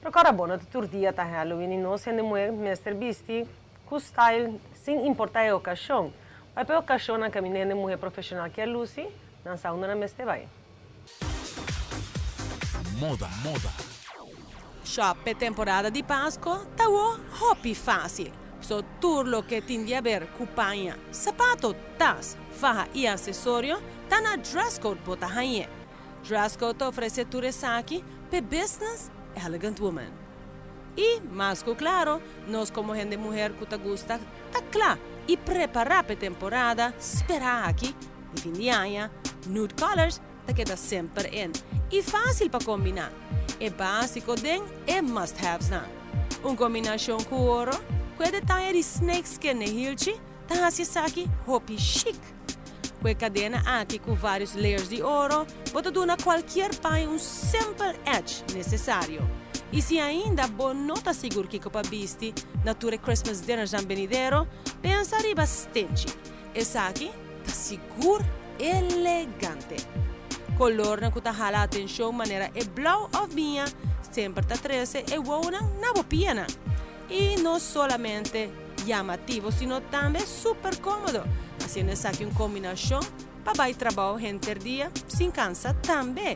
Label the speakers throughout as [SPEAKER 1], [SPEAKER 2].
[SPEAKER 1] Pero kòrda bo, no ta tur dia ta Halloween i nos hende muhé mester bisti ku style sin importá e okashon. Bai pa e okashonnan kaminda hende muhé profeshonal kier lusi, nan sa unda nan mester bai.
[SPEAKER 2] Moda, moda.
[SPEAKER 3] Shop p'e temporada di Pasco ta awo hopi facil. So tur loke tin di haber cu paña, sapato, tas, faha y accesorio ta na Dresscode bo ta hañ'e. Dresscode ta ofrece tur esaki p'e business elegant woman. Y, mas cu claro, nos como hende muher cu ta gusta ta cla y prepara p'e temporada spera aki di fin di aña, nude colors ta keda semper in y facil pa combina. E basico den e must havesnan. Un combinacion cu oro, cu e detaye di snake skin n'e hilchi ta haci esaki hopi chic. Cu e cadena aki cu varios layers di oro, bo ta duna cualkier paña un simple edge necesario. Y si ainda bo no ta sigur kico pa bisti na tur e Christmas dinnersnan benidero, pensa riba stenchi. Esaki ta sigur elegante. Colornan cu ta hala atencion manera e blauw of biña semper ta trece e wownan na bo pianan. Y no solamente llamativo sino tambe super comodo, haciendo esaki un combinacion pa bay trabao henter dia sin cansa tambe.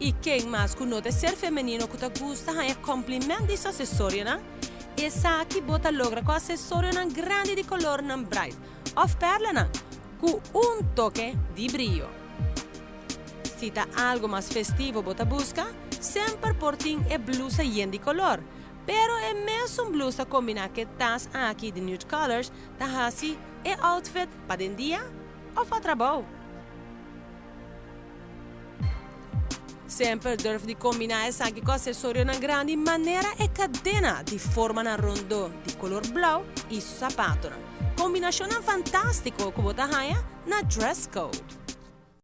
[SPEAKER 3] Y ken mas cu no ta e ser femenino cu ta gusta haña compliment di su accesorionan? Esaki bo ta logra cu accesorionan grandi di colornan bright of perlanan cu un toke di briyo. Si ta algo mas festivo bo ta busca, semper por tin e blusa yen di color. Pero e mesun blusa combina cu e tas aki di nude colors ta haci e outfit pa den dia of pa trabou. Semper durf di kombiná esaki ku asesorionan grandi manera e kadena di formanan rondó di kolor blou i su sapatonan. Kombinashonnan fantástiko ku bo ta haña na Dress Code.